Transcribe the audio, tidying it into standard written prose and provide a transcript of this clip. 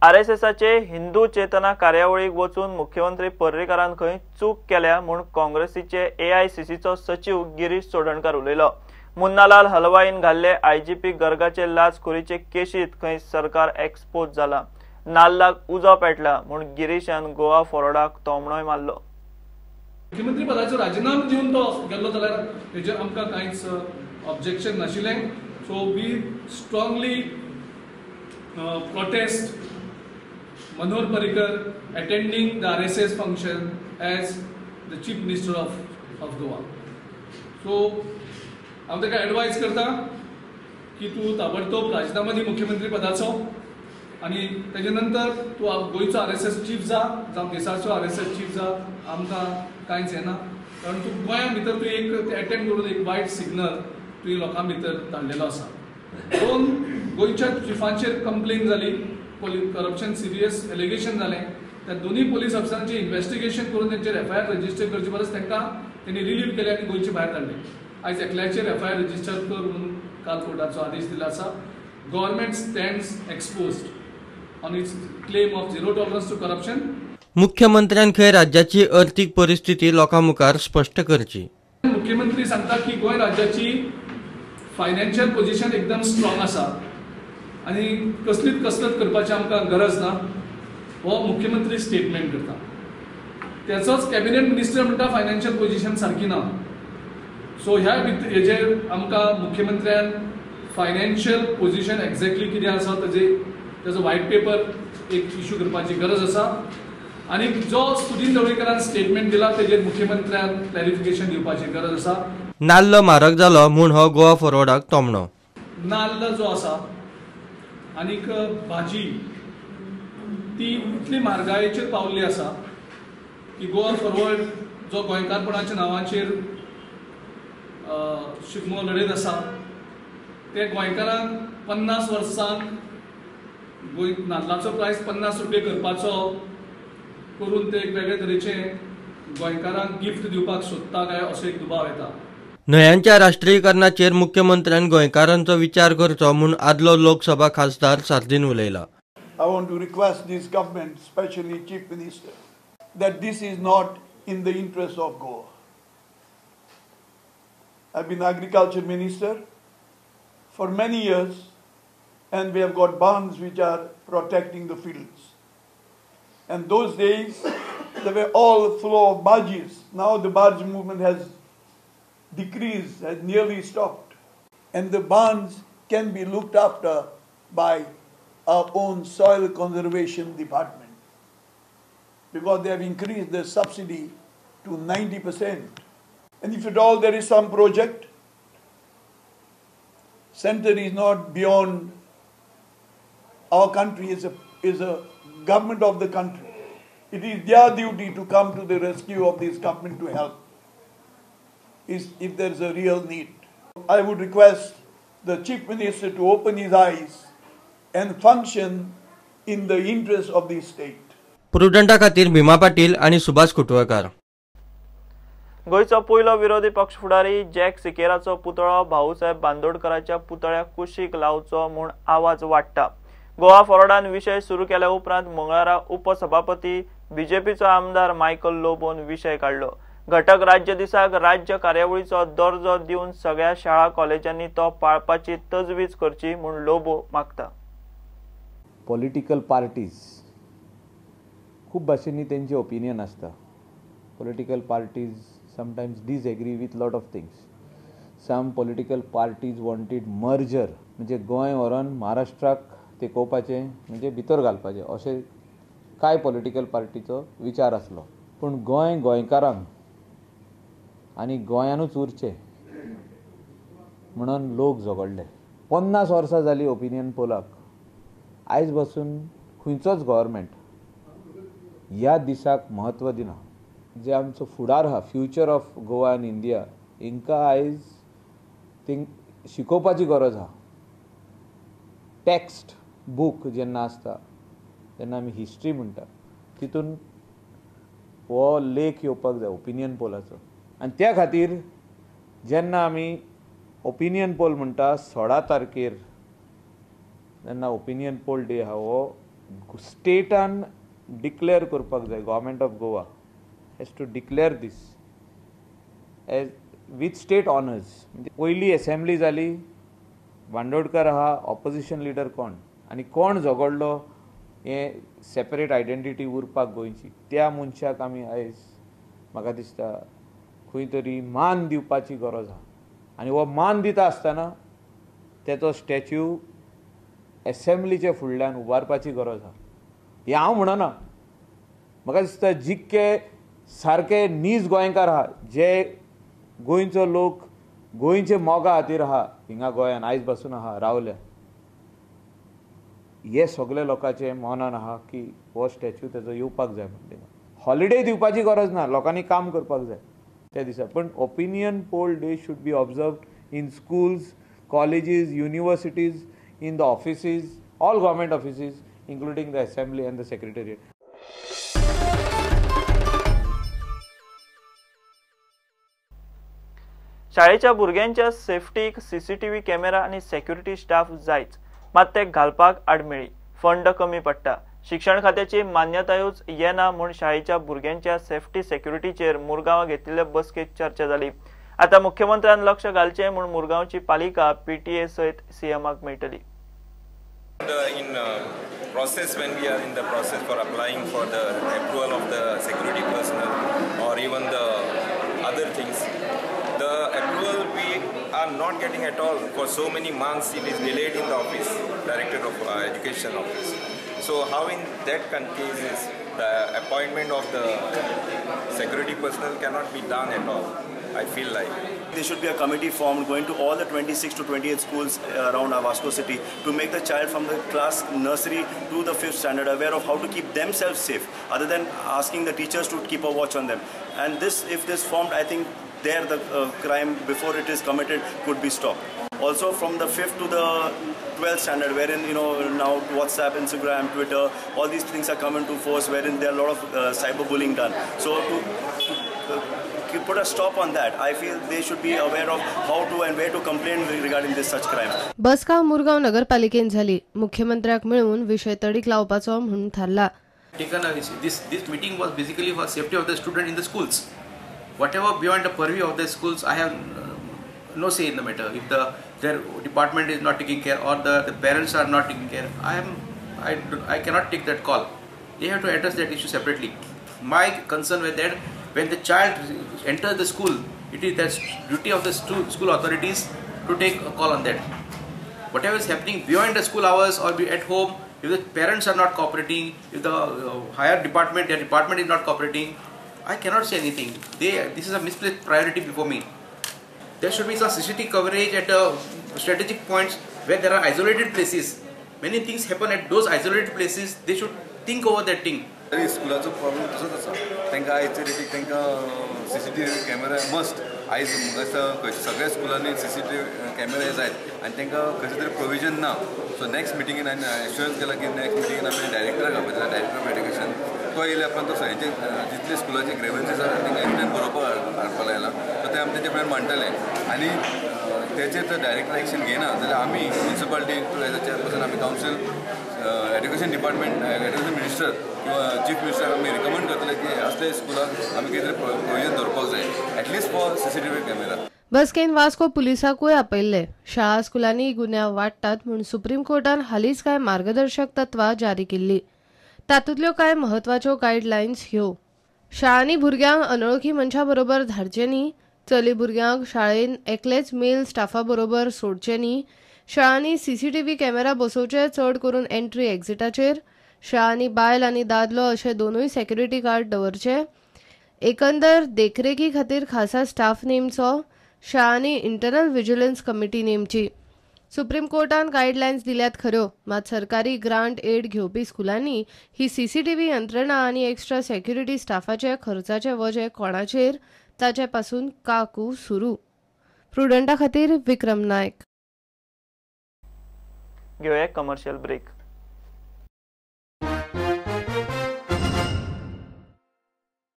आरएसएसाचे हिंदू चेतना कार्यावळीक वचून मुख्यमंत्री पर्रीकारान खंय चूक केल्या म्हूण काँग्रेसीचे एआयसीसीचो सचीव गिरीश चोडणकार उलयलो. मुन्नालाल हलवाईन घाल्ले आयजीपी गर्गाचे लाचखोरीचे केशीत खंय सरकार एक्सपोज जाला. नाल्लाक उजो पेटला म्हूण गिरीशान गोवा फॉरवर्डाक तोमणोय मारलो. मुख्यमंत्री पदाचो राजीनामो दिवन तो गेल्लो जाल्यार हेजेर आमकां कांयच ऑब्जेक्शन नाशिल्लें. So we strongly protest Manohar Parrikar attending the RSS function as the Chief Minister of Goa. So हांव ताका एडवायज करता की तूं ताबडतोब राजीनामो दी मुख्यमंत्री पदाचो आनी तेजे नंतर तूं गोंयचो आरएसएस चीफ जा जावं देशाचो आरएसएस चीफ जा, आमकां कांयच येना. कारण तूं गोंया भितर तूं एक एटेंड करून एक वायट सिग्नल तुवें लोकां भितर धाडलेलो आसा. दोन गोंयच्या चिफांचेर कंप्लेन जाली, करप्शन सिरियस एलिगेशन जालें, त्या दोनूय पोलीस ऑफिसरांचें इन्वेस्टिगेशन करून तेंचेर एफआयआर रजिस्टर करचे परस तांकां तेणी रिलीव केले आनी गोंयचे भायर धाडले. आयज एकल्याचेर एफआयआर रजिस्टर कर म्हणून काल कोर्टाचो आदेश दिला आसा. Government stands exposed on its claim of zero tolerance to corruption. मुख्यमंत्र्यान खंय राज्याची अर्थीक परिस्थिती लोकां मुखार स्पश्ट करची. मुख्यमंत्री सांगता की गोंय राज्याची फायनान्शियल पोझिशन एकदम स्ट्रॉंग आसा आनी कसलीच कसरत करपाची आमकां गरज ना, हो मुख्यमंत्री स्टेटमेंट करता. त्याचोच कॅबिनेट मिनिस्टर म्हणटा फायनान्शियल पोझिशन सारकी ना. सो ह्या हेजेर आमकां मुख्यमंत्र्यान फायनान्शियल पोझिशन एक्झॅक्टली कितें आसा तेजो व्हायट पेपर एक इश्यू करपाची गरज आसा. आनी जो सुदीन ढवळीकरान स्टेटमेंट दिला तेजेर मुख्यमंत्र्यान क्लॅरिफिकेशन दिवपाची गरज आसा. नाल्ल म्हारग जालो म्हूण हो गोवा फॉरवर्डाक तोमणो. नाल्ल जो आसा आनीक भाजी ती इतली म्हारगायेचेर पावल्ली आसा की गोवा फॉरवर्ड जो गोंयकारपणाच्या नांवाचेर शिगमो लढयत आसा ते गोंयकारांक 50 वर्सांक गोंय नाल्लाचो प्रायस 50 रुपये करपाचो करून ते एक वेगळे तरेचे गोंयकारांक गिफ्ट दिवपाक सोदता काय असो एक दुबाव येता. न्हंयांच्या राष्ट्रीयकरणाचेर मुख्यमंत्र्यान गोंयकारांचो विचार करचो म्हूण आदलो लोकसभा खासदार Sardinha उलयला. I want to request this government, especially Chief Minister, that this is not in the interest of Goa. I've been agriculture minister for many years and we have got barns which are protecting the fields. And those days they were all full of barges. Now the barge movement has decreased, has nearly stopped. And the barns can be looked after by our own soil conservation department because they have increased the subsidy to 90%. And if at all there is some project, center is not beyond our country, is a government of the country. It is their duty to come to the rescue of this government to help if there is a real need. I would request the Chief Minister to open his eyes and function in the interest of the state. प्रुडंटा खातीर भीमा पाटील आनी सुभाष कुटवकार. गोंयचो पयलो विरोधी पक्ष फुडारी jack सिकेराचो पुतळो भाऊसाहेब बांदोडकराच्या पुतळ्या कुशीक लावचो म्हूण आवाज वाडटा. गोवा फॉरवर्डान विशय सुरू केल्या उपरांत मंगळारा उपसभापती बीजेपीचो आमदार मायकल लोबोन विशय काडलो. घटक राज्य दिसाक राज्य कार्यावळीचो दर्जो दिवन सगळ्या शाळा कॉलेजांनी तो पाळपाची तजवीज करची म्हूण लोबो मागता. पॉलिटिकल पार्टीज खूब भाशेंनी तेंचे ओपिनियन आसता. Political parties sometimes disagree with lot of things. Some political parties wanted merger, म्हणजे गोंय व्हरोन महाराष्ट्राक तेकोवपाचें, म्हणजे भितर घालपाचें अशें कांय पॉलिटिकल पार्टीचो विचार आसलो. पूण गोंय गोंयकारांक आनी गोंयानूच उरचें म्हणून लोक झगडले. 50 वर्सां जालीं ओपिनियन पोलाक, आयज बसून खंयचोच गव्हर्मेंट ह्या दिसाक म्हत्व दिना. जे आमचो फुडार आहा, future of Goa and India, हिंकां आयज शिकोवपाची गरज आहा. टॅक्स्ट बूक जेन्ना आसता तेन्ना आमी हिस्ट्री म्हणटा, तितून हो लेख येवपाक जाय ओपिनियन पोलाचो. आनी त्या खातीर जेन्ना आमी ओपिनियन पोल म्हणटा 16 तारखेर जेन्ना ओपिनियन पोल डे आहा हो स्टेटान डिक्लेअर करपाक जाय. Government of Goa has to declare this as with state honours. म्हणजे पयली एसेंब्ली जाली, बांदोडकर आहा ऑपोजिशन लिडर कोण आनी कोण झगडलो हें सेपरेट आयडेंटिटी उरपाक गोंयची, त्या मनशाक आमी आयज म्हाका दिसता खंय तरी मान दिवपाची गरज आहा. आनी हो मान दिता आसतना तेचो स्टॅच्यू एसेंब्लीच्या फुडल्यान उबारपाची गरज आहा. हें हांव म्हणना, म्हाका दिसता जितके सारके नीज गोंयकार आहा, जे गोंयचो लोक गोंयचे मोगा खातीर आहा, हिंगा गोंयान आयज पासून आहा रावल्या, हे सगळे लोकांचे मनान आहा की हो स्टॅच्यू तेजो येवपाक जाय म्हणटा. हॉलिडे दिवपाची गरज ना, लोकांनी काम करपाक जाय त्या दिसा, पण opinion poll day should be observed in schools, colleges, universities, in the offices, all government offices, including the assembly and the secretariat. शाळेच्या भुरग्यांच्या सेफ्टीक सीसीटीव्ही कॅमेरा आनी सेक्युरिटी स्टाफ जायच, मात ते घालपाक आडमेळी, फंड कमी पडटा, शिक्षण खात्याची मान्यतायूच येना म्हूण शाळेच्या भुरग्यांच्या सेफ्टी सेक्युरिटीचेर मुरगांवां घेतिल्ले बसकेंत चर्चा जाली. आतां मुख्यमंत्र्यान लक्ष घालचें म्हूण मुरगांवची पालिका पीटीए सयत सीएमाक मेळटली. In process, when we are in the process for applying for the approval of the security personnel or even the other things, the approval we are not getting at all for so many months. It is delayed in the office, director of education office. So how in that case is the appointment of the security personnel cannot be done at all, I feel like. There should be a committee formed going to all the 26 to 28 schools around Vasco city to make the child from the class nursery to the 5th standard aware of how to keep themselves safe, other than asking the teachers to keep a watch on them. And this, if this formed, I think there the crime before it is committed could be stopped. Also from the 5th to the 12th standard, wherein, you know, now WhatsApp, Instagram, Twitter, all these things are coming to force, wherein there are a lot of cyberbullying done. So to put a stop on that, I feel they should be aware of how to and where to complain regarding this such crimes. बसका मुरगांव नगरपालिकेन झाली. मुख्यमंत्र्याक मेळून विषय तडीक लावपाचो म्हणून थारला. This meeting was basically for safety of the student in the schools. Whatever beyond the purview of the schools, I have no say in the matter. If their department is not taking care or the parents are not taking care, I cannot take that call. They have to address that issue separately. My concern with that, when the child enters the school, it is the duty of the school authorities to take a call on that. Whatever is happening beyond the school hours or be at home, if the parents are not cooperating, if the higher department, their department is not cooperating, I cannot say anything. This is a misplaced priority before me. There should be some CCTV coverage at strategic points where there are isolated places. Many things happen at those isolated places. They should think over that thing. स्कुलाचो problem तसोच आसा. तांकां आयचे रेटीक तांकां CCTV camera must. आयज म्हाका दिसता सगळ्या स्कुलांनी सीसीटीव्ही कॅमेरा जायत आनी तांकां खंयचें तरी प्रोविजन ना. सो नेक्स्ट मिटिंगेन हांवें एश्युरन्स केला की नेक्स्ट मिटिंगेन आमी डायरेक्टराक आपयतले, डायरेक्टर ऑफ एड्युकेशन. तो येयल्या उपरांत तो सगळ्यांचे जितले स्कुलाचे ग्रेवन्सीस आसा तांकां रिटर्न बरोवपाक हाडपाक लायला. सो ते आमी तेजे फुडें मांडटले आनी तेचेर जर डायरेक्टर एक्शन घेयना जाल्यार आमी municipality as a chairperson आमी council, education department, education minister किंवा चीफ मिनिस्टराक आमी रिकमेंड करतले की असले स्कुलाक आमी कितें तरी प्रोविजन दवरपाक जाय, at least for CCTV camera. बसकेन Vasco पुलिसाकूय आपयल्ले. शाळा स्कुलांनी गुन्यांव वाडटात म्हूण सुप्रीम कोर्टान हालींच कांय मार्गदर्शक तत्वां जारी केल्ली. तातूंतल्यो कांय म्हत्वाच्यो गायडलायन्स ह्यो: शाळांनी भुरग्यांक अनोळखी मनशां बरोबर धाडचे न्ही, चली भुरग्यांक शाळेन एकलेच मेल स्टाफा बरोबर सोडचे न्ही, शाळांनी सीसीटीव्ही कॅमेरा बसोवचे चड करून एंट्री एक्झिटाचेर, शाळांनी बायल आनी दादलो अशे दोनूय सेक्युरिटी गार्ड दवरचे, एकंदर देखरेखी खातीर खासा स्टाफ नेमचो, शाळांनी इंटरनल विजिलन्स कमिटी नेमची. सुप्रीम कोर्टान गायडलायन्स दिल्यात खऱ्यो, मात सरकारी ग्रांट एड घेवपी स्कुलांनी ही सीसीटीव्ही यंत्रणा आनी एक्स्ट्रा सेक्युरिटी स्टाफाचे खर्चाचे वजें कोणाचेर ताचे पासून काकू सुरू. प्रुडंटा खातीर विक्रम नायक. घेवया कमर्शियल ब्रेक.